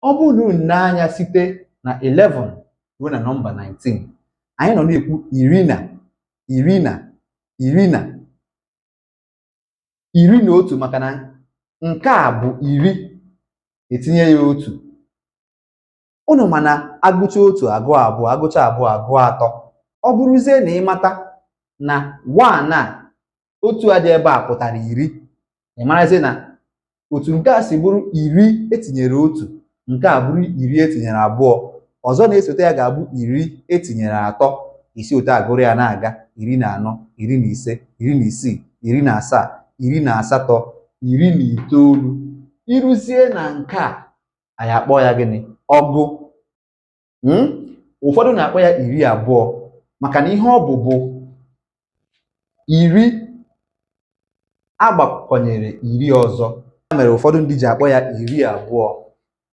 Ọ bụrụ na unu nee anya site na 11 ruo na nọmba 19, anyị nọ na-ekwu iri na, iri na, iri na, 11, maka na nke a bụ iri, etinye ya otu. Unu ma na agụcha otu, agụọ abụọ, agụcha abụọ, agụọ atọ. Ọ bụrụzie na ị mata na 1 a, otu a dị ebe a pụtara iri, ị marazie na otu nke a si bụrụ iri etinyere otu, nke a bụrụ iri etinyere abụọ, ọzọ na-esote ya ga-abụ iri etinyere atọ. I si otu a gụrụ ya na-aga: 14, 15, 16, 17, 18, 19. I ruzie na nke a, anyị akpọ ya gịnị? Ọgụ. Ụfọdụ na-akpọ ya 20, maka na ihe ọ bụ bụ iri agbakọnyere iri ọzọ. Ya mere ụfọdụ ndị ji akpọ ya 20.